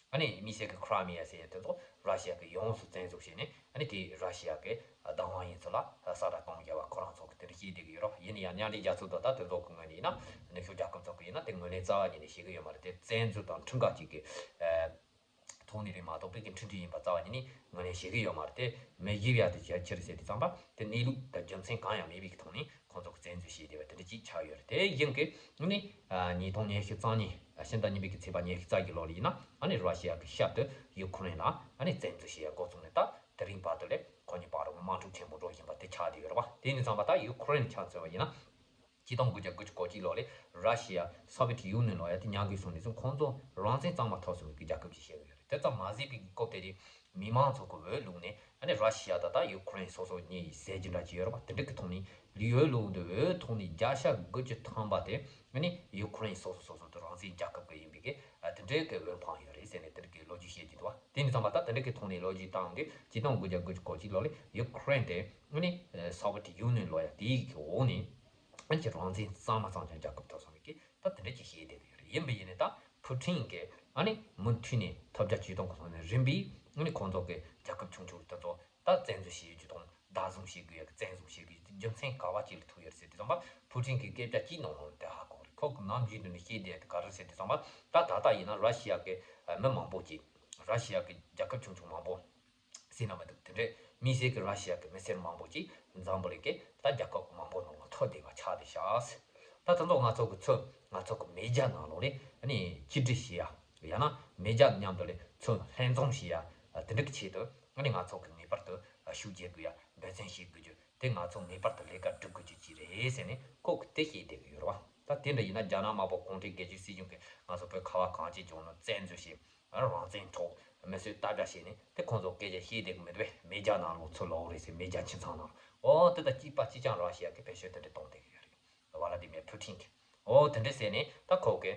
ཨ་ནི་དམིགས་བསལ་གྱི་ཁི་རི་མི་ཡ་ཟེར་ཡ་དེ་ཚོ་ར་ཤི་ཡ་གིས་ཡོངས་སུ་བཙན་འཛུལ་བྱས་ནས་ཨ་ནི་དེ་ར་ཤི་ཡ་གི་བདག་དབང་ཡིན་ཚུལ་ལ་གསལ་བསྒྲགས་གཏོང་རྒྱུ་བ་ཁོ་རང་ཚོ་གིས་དེ་འདྲ་བཤད་བསྡད་ཀྱི་ཡོད་རེད། ཡིན་ན་ཡང་མཉམ་འབྲེལ་རྒྱལ་ཚོགས་དང་ད་དེ་ཚོ་གི་ངོས་ནས་ཡིན་ན་ནུབ་ཕྱོགས་རྒྱལ་ཁབ་ཚོ་གིས་ཡིན་ན་དེ་ངོས་ལེན་རྩ་བ་ཉིད་ནས་བྱེད་ཀྱི་ཡོད་མ་རེད། དེ་བཙན་འཛུལ་དང་ཁྲིམས་འགལ་ཅིག་གི་ཐོག་ནས་རེད་མ་གཏོགས་པའི་གི་འཕྲིན་ཕྲན་ཡིན་པ་རྩ་བ་ཉིད་ནས་ངོས་ལེན་བྱེད་ཀྱི་ཡོད་མ་རེད། དེ་མི་ཤེས་ཡ་དེ་ཅིའི་ཕྱིར་ཟེར་དུས་ཙམ་པ་དེ་གནས་ལུགས་དང་རྒྱུ་མཚན་གང་ཡང་མེད་པའི་གི་ཐོག་ནས་ཁོང་ཚོ་གི་བཙན་འཛུལ་བྱས་བསྡད་པ་དེ་འདྲ་ཅིག་ཆགས་ཡོད་རེད། དེ་ཡིན་གི་ནི་ཉིས་སྟོང་ཉི་ཤུ་རྩ་གཉིས་ཕྱི་ཟླ་གཉིས་པའི་གི་ཚེས་པ་ཉི་ཤུ་རྩ་བརྒྱད་ལོ་ལ་ཡིན་ན་ཨ་ནི་ར་ཤི་ཡ་གི་ཤར་དུ་ཡུ་ཁུ་རེན་ལ་ཨ་ནི་བཙན་འཛུལ་བྱས་ཡ་འགོ་བཙུགས་ནས་ད་དེ་རིང་བར་དུ་ལས་ཁོ་གཉིས་བར་དུ་དམག་འཁྲུག་ཆེན་པོ་འགྲོ་བཞིན་པ་དེ་ཆགས་བསྡད་ཡོད་རེད་པ། དེ་ཡིན་དུས་ཙམ་པ་ད་ཡུ་ཁུ་རེན་ཆ་མཚོན་པ་ཡིན་ན། ཆིག་སྟོང་དགུ་བརྒྱ་དགུ་བཅུ་གོ་གཅིག་ལོ་ལས་ར་ཤི་ཡ་སོ་བི་ཡེཊ་ཡུ་ནི་ཡན་ལོག་ཡ་དེ་མྱང་དགོས་སོང་ནས་བཟུང་ཁོང་ཚོ་རང་བཙན་གཙང་མ་ཐོབ་སོང་བའི་རྒྱལ་ཁབ་ཅིག་བཤད་ཀྱི་ཡོད་རེད། དེ་ཙམ་མ་ཟད་པའི་སྐབས་དེ་དེ་མི་མང་ཚོ་གི་འོས་བླུགས་ནས་ཨ་ནི་ར་ཤི་ཡ་ད་ལྟ་ཡུ་ཁུ་རེན་སོ་སོ་གཉིས་ཟེར་གྱི་འདྲ་ཅིག་ཡོད་རེད་པ། དེ་འདྲ་གི་ཐོག་ནས་ལུས་འོས་བླུགས་འདུག་འོས་ཐོག་ནས་བརྒྱ་ཆ་དགུ་བཅུ་ཐམ་པ་དེ་ཨ་ནི་ཡུ་ཁུ་རེན་སོ་སོ་སོ་སོ་དེ་རང་བཙན་རྒྱལ་ཁབ་ཀྱི་ཡིན་པའི་གི་དེ་འདྲའི་གི་འོས་འཕངས་ཡོད་རེད་ཟེར་ནས་དེ་འདྲ་གི་ལོ་རྒྱུས་བཤད་ཀྱི་འདུག་པ། དེ་ཡིན་དུས་ཙམ་པ་ད་དེ་འདྲ་གི་ཐོག་ནས་ལོ་རྒྱུས་བཏང་དུས་ཆིག་སྟོང་དགུ་བརྒྱ་དགུ་བཅུ་གོ་གཅིག་ལོ་ལས་ཡུ་ཁུ་རེན་དེ་ཨ་ནི་སོ་བི་ཡེཊ་ཡུ་ནི་ཡན་ལོག་ཡ་དེའི་གི་འོག་ནས། ཨ་ནི་རང་བཙན་གཙང་མ་གཙང་རྐྱང་རྒྱལ་ཁབ་ཐོབ་སོང་བའི་གི་ད་དེ་འདྲ་ཅིག་བཤད་བསྡད་ཀྱི་ཡོད་རེད། ཡིན་པ་ཡིན་ནའི་ད་ཕུ་ཀྲིན་གྱིས་ཨ་ནི་མུ་མཐུད་ནས་ཐོབ་རྒྱ་ཇུས་གཏོང་གི་སོང་ནས་རིམ་པས་ཨ་ནི་ཁོང་ཚོ་གི་རྒྱལ་ཁབ་ཆུང་ཆུང་དེ་ཚོ་ད་བཙན་འཛུལ་བྱེད་རྒྱུ་དང་བདག་བཟུང་བྱེད་དགོས་ཡ་གི་བཙན་བཟུང་བྱེད་དགོས་ཡ་གི་རྒྱུ་མཚན་ག་བ་ཅིག་ལ་ཐུག་ཡོད་རེད་ཟེར་དུས་ཙམ་པ་ཕུ་ཀྲིན་གྱི་སྐད་ཆ་གཅིག་ནང་ལོགས་དེ་ཧ་གོ་རེད། ཁོ་གི་ནམ་རྒྱུན་དུ་ནས་བཤད་བསྡད་ཡ་དེ་ག་རེ་ཟེར་དུས་ཙམ་པ་ད་ད་ལྟ་ཡིན་ན་ར་ཤི་ཡ་གི་མི་མང་པོ་ཅིག་ར་ཤི་ཡ་གི་རྒྱལ་ཁབ་ཆུང་ཆུང་མང་པོ་ཟེར་ན་མི་འདུག་དེ་འདྲའི་དམིགས་བསལ་གྱི་ར་ཤི་ཡ་གི་མི་སེར་མང་པོ་ཅིག་འཛམ་བུ་གླིང་གི་ད་རྒྱལ་ཁབ་མང་པོ་ནང་ལ་ཐོར་བསྡད་པ་ཆགས་བསྡད་ཤག་ད་དེ་ཚོ་ང་ཚོ་གི་ཚུར་ང་ཚོ་གི་མེ་རྒྱལ་ནང་ལོགས་ལས་ཨ་ནི་གཅིག་སྒྲིལ་བྱེད་ཡ་ཡང་ན་མེ་རྒྱལ་མཉམ་དུ་ལས་ཚུར་ལྷན་འཛོམས་བྱེད་ཡ་དེ་འདྲ་གི་ཆེད་དུ་ཨ་ནི་ང་ཚོ་གི་ངེས་པར་དུ་ཤུགས་རྒྱག་དགོས་ཡ་འབད་བརྩོན་བྱེད་དགོས་རྒྱུ་དེ་ང་ཚོ་ངེས་པར་དུ་ལས་ཀ་སྒྲུབ་དགོས་རྒྱུ་ཅིག་རེད་ཟེར་ནས་ཁོ་གི་དེ་བཤད་བསྡད་ཀྱི་ཡོད་རེད་བ། ད་དེ་འདྲ་ཡིན་ན་རྒྱ་ནག་དམར་པོ་གུང་ཁྲན་སྒེར་གཅོད་སྲིད་གཞུང་གིས་ང་ཚོ་བོད་ཁ་བ་གངས་ཅན་ལྗོངས་ལ་བཙན་འཛུལ་བྱས། རང་བཙན་འཕྲོག་མི་གསོད་རྟ་དྲེལ་བྱས་ནས་དེ་ཁོང་ཚོ་སྐད་ཆ་བཤད་བསྡད་གི་མི་འདུག་པས། མེ་རྒྱལ་ནང་ལོགས་ཚུར་ལོག་རེད་ཟེར། མེ་རྒྱལ་ཁྱིམ་ཚང་ནང་ལོགས་འོ་དེ་དང་གཅིག་པ་གཅིག་རྐྱང་ར་ཤི་ཡ་གི་བེད་སྤྱོད་དེ་འདྲ་གཏོང་བསྡད་གི་ཡོད་རེད། ཝ་ལ་ཏི་མེ་ཕུ་ཀྲིན་གྱིས་འོ་དེ་འདྲ་ཟེར་ནས་ད་ཁོ་གི་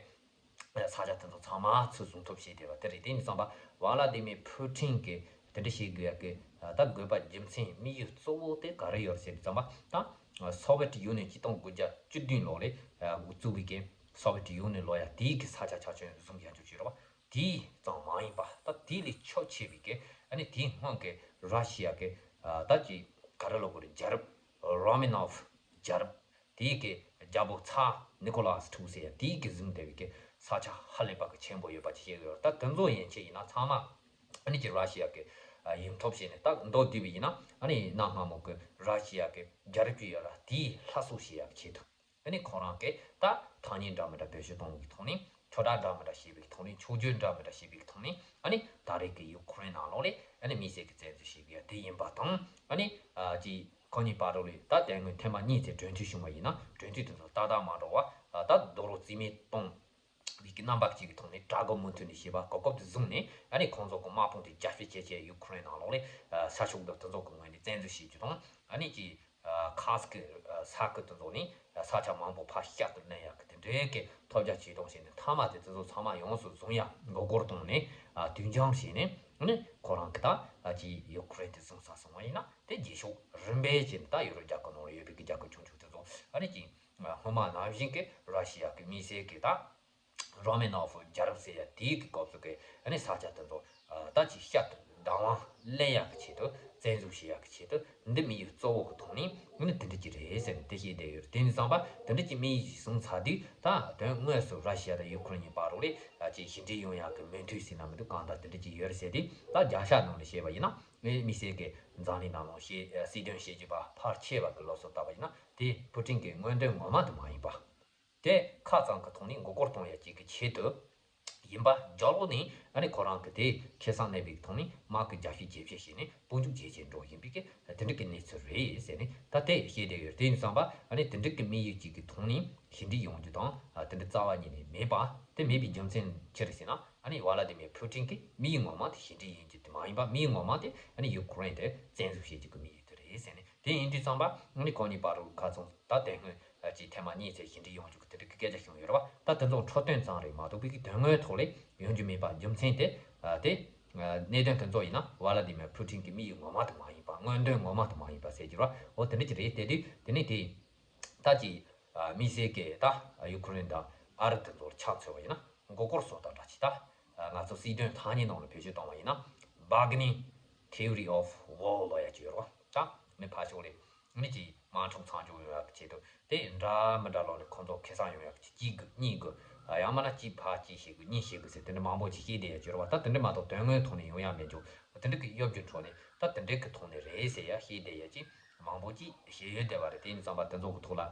ས་ཆ་དེ་ཚོ་ཚང་མ་ཚུར་བཟུང་ཐབས་བྱས་བསྡད་པ་དེ་རེད། དེ་ཡིན་ཙང་པ་ཝ་ལ་ཏི་མེ་ཕུ་ཀྲིན་གྱིས་དེ་འདྲ་བྱེད་དགོས་ཡ་གི་ད་དགོས་པ་རྒྱུ་མཚན་དམིགས་ཡུལ་གཙོ་བོ་དེ་ག་རེ་ཡོད་རེད་ཟེར་དུས་ཙམ་པ་ད་སོ་བེད་ཡུ་ནི་ཡན་གཅིག་སྟོང་དགུ་བརྒྱ་བཅུ་བདུན་ལོ་ལས་འགོ་བཙུགས་པའི་གི་སོ་བེད་ཡུ་ནི་ཡན་ལོག་ཡ་དེའི་གི་ས་ཆ་ཆ་ཆུང་བཟུང་ཡ་འཇུག་བྱེད་རོགས། དེ་ཙམ་མ་ཡིན་པ་ད་དེ་ལས་ཕྱོགས་ཆེ་བའི་གི་ཨ་ནི་དེའི་སྔོན་གི་ར་ཤི་ཡ་གི་ད་ཅི་ག་རེ་ལབ་དགོས་རེད། རྒྱལ་རབས་རོ་མེ་ནོབ་རྒྱལ་རབས་དེའི་གི་རྒྱལ་པོ་ཚ་ནི་ཀོ་ལཱས་དྲུག་ཟེར་ཡ་དེའི་གི་བཟུང་བསྡད་པའི་གི་ས་ཆ་ཧ་ལས་པ་གི་ཆེན་པོ་ཡོད་པ་ཅིག་བཤད་གི་ཡོད། ད་དེ་ཚོ་ཡན་ཆད་ཡིན་ན་ཚང་མ་ཨ་ནི་ཅི་ར་ཤི་ཡ་གི་ཡིན་ཐོབ་བྱས་ནས་ད་མདོར་བསྡུས་པ་ཡིན་ན་ཨ་ནི་གནའ་སྔ་མོ་གི་ར་ཤི་ཡ་གི་རྒྱལ་རབས་ཀྱི་ཡོད་ར་དེའི་སླར་གསོ་བྱེད་ཡ་གི་ཆེད་དུ། ཨ་ནི་ཁོ་རང་གིས་ད་ཐ་སྙད་འདྲ་མི་འདྲ་བེད་སྤྱོད་གཏོང་བའི་ཐོག་ནས་ཁྱབ་བསྒྲགས་འདྲ་མི་འདྲ་བྱེད་པའི་ཐོག་ནས་འཁྱོག་བརྗོད་འདྲ་མི་འདྲ་བྱེད་པའི་ཐོག་ནས་ཨ་ནི་ད་རེས་ཀྱི་ཡུ་ཁུ་རེན་ནང་ལོགས་ལས་ཨ་ནི་དམིགས་བསལ་གྱི་བཙན་འཛུལ་བྱེད་དགོས་ཡ་དེ་ཡིན་པ་དང་། ཨ་ནི་ཅི་ཁོ་གཉིས་བར་དུ་ལས་ད་དེ་སྔོན་ཐེངས་མ་གཉིས་ཚེ་གྲོས་མཐུན་བྱུང་བ་ཡིན་ན་གྲོས་མཐུན་དེ་ཚོ་ཏག་ཏག་མ་འགྲོ་བ་ད་རྡོག་རོལ་རྩིས་མེད་གཏོང་བའི་གི་རྣམ་པ་གཅིག་གི་ཐོག་ནས་དྲག་རྒོལ་མུ་མཐུད་ནས་བྱེད་པ་གོ་སྐབས་དེ་བཟུང་ནས་ཨ་ནི་ཁོང་ཚོ་གི་དམག་དཔུང་དེ་རྒྱ་སྐྱེད་བྱས་བྱས་ཡུ་ཁུ་རེན་ནང་ལོགས་ལས་ས་ཕྱོགས་འདི་དེ་ཚོ་གི་ངོས་ནས་བཙན་འཛུལ་བྱེད་རྒྱུ་དང་ཨ་ནི་ཅི། ཁ་སྐད་ས་ཁུལ་དེ་ཚོ་ནས་ས་ཆ་མང་པོ་ཕར་ཤར་དུ་ལེན་ཡག་གི་དེ་འདྲའི་གི་ཐོབ་རྒྱ་ཇུས་གཏོང་བྱས་ནས་མཐའ་མ་དེ་དེ་ཚོ་ཚང་མ་ཡོངས་སུ་བཟུང་ཡ་མགོ་སྐོར་བཏང་ནས་དུས་འགྱངས་བྱས་ནས་ནི་ཁོ་རང་གི་ད་ཅི་ཡུ་ཁུ་རེན་དེ་བཟུང་ཚར་སོང་བ་ཡིན་ན་དེ་རྗེས་ཕྱོགས་རིམ་པས་བྱས་ནས་ད་ཡུ་རོབ་རྒྱལ་ཁབ་ནང་ལ་ཡོད་པའི་གི་རྒྱལ་ཁབ་ཆུང་ཆུང་དེ་ཚོ་ཨ་ནི་ཅི་སྔོན་མ་ནང་བཞིན་གི་ར་ཤི་ཡ་གི་དམིགས་བསལ་གི་ད། རོ་མེ་ནོབ་རྒྱལ་རབས་ཟེར་ཡ་དེའི་གི་སྐབས་སུ་གི་ཨ་ནི་ས་ཆ་དེ་ཚོ་ད་ཅིག་ཤར་དུ་བདག་དབང་ལེན་ཡག་གི་ཆེད་དུ་བཙན་འཛུལ་བྱེད་ཡག་གི་ཆེད་དུ་འདི་དམིགས་ཡུལ་གཙོ་བོ་གི་ཐོག་ནས་ཨ་ནི་དེ་འདྲ་ཅིག་རེད་ཟེར་ནས་དེ་བཤད་བསྡད་ཡོད་རེད། དེ་ནི་བསམ་པ་དེ་འདྲ་ཅིག་དམིགས་ཡུལ་བཟུང་ཚར་དུས་ད་དོན་དངོས་སུ་ར་ཤི་ཡ་དང་ཡུ་ཁུ་རེན་གཉིས་བར་རོགས་ལས་ཅིག་ཞི་འགྲིག་ཡོང་ཡག་གི་མོས་མཐུན་ཟེར་ན་མི་འདུག་གང་ལྟར་དེ་འདྲ་ཅིག་ཡོད་རེད་ཟེར་དུས་ད་རྒྱལ་ཤ་ནང་ནས་བཤད་པ་ཡིན་ན་ངའི་དམིགས་བསལ་གི་འཛམ་གླིང་ནང་ལ་བཤད་སྲིད་དོན་བཤད་རྒྱུ་པ་ཕལ་ཆེ་བ་གི་ལོ་སོ་ལྟ་བ་ཡིན་ན་དེ་ཕུ་ཀྲིན་གི་མངོན་འདོད་ངོ་མ་དེ་མ་ཡིན་པ། དེ་ཁ་ཙམ་གྱི་ཐོག་ནས་མགོ་སྐོར་གཏོང་ཡ་གཅིག་གི་ཆེད་དུ་ཡིན་པ་རྒྱག་ལོག་ནས་ཨ་ནི་ཁོ་རང་གི་དེ་ཁེ་བཟང་གནས་པའི་ཐོག་ནས་དམག་གི་རྒྱ་ཤོད་ཇེ་ཆེ་བྱས་ནས་སྤོ་འཇུག་ཇེ་ཆེ་འགྲོ་བཞིན་པའི་གི་དེ་འདྲ་གི་གནས་ཚུལ་རེད་ཟེར་ནས་ད་དེ་བཤད་བསྡད་ཡོད། དེ་ཡིན་ཙང་པ་ཨ་ནི་དེ་འདྲ་གི་དམིགས་ཡུལ་གཅིག་གི་ཐོག་ནས་ཞི་འགྲིག་ཡོང་རྒྱུ་དང་དེ་འདྲ་རྩ་བ་ཉིད་ནས་མེད་པ་དེ་མེད་པའི་རྒྱུ་མཚན་ཅི་རེད་ཟེར་ན་ཨ་ནི་ཝ་ལ་ཏི་མེ་ཕུ་ཀྲིན་གི་དམིགས་ཡུལ་ངོ་མ་དེ་ཞི་འགྲིག་ཡིན་རྒྱུ་དེ་མ་ཡིན་པ་དམིགས་ཡུལ་ངོ་མ་དེ་ཨ་ནི་ཡུ་ཁུ་རེན་དེ་བཙན་འཛུལ་བྱེད་རྒྱུ་གི་དམིགས་ཡུལ་དེ་རེད་ཟེར་ནས་དེ་ཡིན་དུས་ཙམ་པ་ཨ་ནི་ཁོང་གཉིས་བར་དུ་ཁ་ཚོང་ད་དེ་སྔོན། ཅིག་ཐེངས་མ་གཉིས་ཚེ་ཞི་འགྲིག་ཡོང་རྒྱུ་གི་དེ་འདྲ་གི་སྐད་ཆ་བྱུང་ཡོད་རེད་བ། ད་དེ་ཚོ་འཕྲོད་བསྟེན་ཙམ་རེད་མ་གཏོགས་པའི་གི་དོན་དངོས་ཐོག་ལས་ཡོང་རྒྱུ་མེད་པ་རྒྱུ་མཚན་དེ་དེ་གནད་དོན་དེ་ཚོ་ཡིན་ན་ཝ་ལ་ཏི་མེ་ཕུ་ཀྲིན་གི་དམིགས་ཡུལ་ངོ་མ་དེ་མ་ཡིན་པ་མངོན་འདོད་ངོ་མ་དེ་མ་ཡིན་པ་ཟེར་གྱི་རེད་བ། འོ་དེ་འདྲ་ཅིག་རེད། དེ་དུས་དེ་ནས་དེ་ད་ཅིག་དམིགས་བསལ་གི་ད་ཡུ་ཁུ་རེན་དང་ཨ་རི་དེ་ཚོར་ཆ་མཚོན་པ་ཡིན་ན་མགོ་སྐོར་བཟོ་སྟངས་འདྲ་ཅིག་ད་ང་ཚོ་སྲིད་དོན་ཐ་སྙད་ནང་ལ་བེད་སྤྱོད་བཏང་བ་ཡིན་ན་Bargaining Theory of War ལབ་ཡ་ཅིག་ཡོད་རེད་བ། ད་མི་ཕལ་ཆེར་ལས། མི་གཅིག་དམག་འཁྲུག་མཚམས་འཇོག་ཡོང་ཡག་གི་ཆེད་དུ་དེ་འདྲ་མི་འདྲ་ལོག་ནས་ཁོང་ཚོ་ཁེ་བཟང་ཡོང་ཡག་གི་གཅིག་དགོས་གཉིས་དགོས་ ཡང་མིན་ན་གཅིག་ཕར་གཅིག་བཤད་དགོས། གཉིས་བཤད་དགོས་ཟེར། དེ་འདྲ་མང་པོ་ཅིག་བཤད་བསྡད་ཡ་ཅིག་ཡོད་རེད་བ། ད་དེ་འདྲ་མ་གཏོགས་དོན་དངོས་ཐོག་ནས་ཡོང་ཡ་མེད་ཅོག་དེ་འདྲ་གི་གཡོ་སྒྱུ་འཕྲོ་ནས་ད་དེ་འདྲ་གི་ཐོག་ནས་རེད་ཟེར་ཡ་བཤད་བསྡད་ཡ་ཅིག་མང་པོ་ཅིག་བཤད་ཡོད་བསྡད་པ་རེད། དེ་ཡིན་ཙང་པ་དེ་ཚོ་གི་ཐོག་ལ་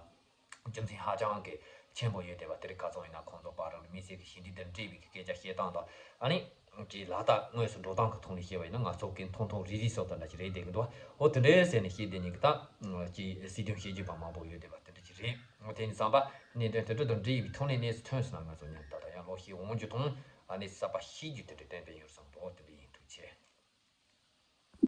རྒྱུ་མཚན་ཧ་ཅང་གི་ཆེན་པོ་ཡོད་བསྡད་པ། དེ་རིགས་ག་ཚོད་ཡིན་ན་ཁོང་ཚོ་བར་རུ་དམིགས་བསལ་གྱི་ཞི་འགྲིག་དང་འབྲེལ་བའི་གི་སྐད་ཆ་བཤད་སྟངས་དང་། ཨ་ནི་གི་ལག་བསྟར་དངོས་སུ་འགྲོ་སྟངས་ཀྱི་ཐོག་ནས་བཤད་པ་ཡིན་ན་ང་ཚོ་གི་མཐོང་ཐོག་རིལ་རིལ་སོགས་དང་འདྲ་ཞིག་རེད་བསྡད་ཀྱི་འདུག་འོ་དེ་འདྲའི་ཟེར་ནས་བཤད་བསྡད་མཁན་གྱི་ད་ཀྱི་སྲིད་དོན་བཤད་རྒྱུ་པ་མང་པོ་ཡོད་བསྡད་པ་དེ་འདྲ་ཞིག་རེད། འོ་དེ་ཡིན་ཙང་པ་གནད་དོན་དེ་འདྲ་དང་འབྲེལ་བའི་ཐོག་ནས་གནས་ཚུལ་ཐོན་སོང་ན་ང་ཚོ་མཉམ་དུ་ད་ཡང་ལོག་ཤེས་འོང་རྒྱུ་དང་། ཨ་ནི་གསར་པ་ཤེས་རྒྱུ་དེ་འདྲ་ཏན་ཏན་ཡོད་བསམ་འདུག་འོ་དེ་འདྲ་ཡིན། ཐུགས་རྗེ་ཆེ།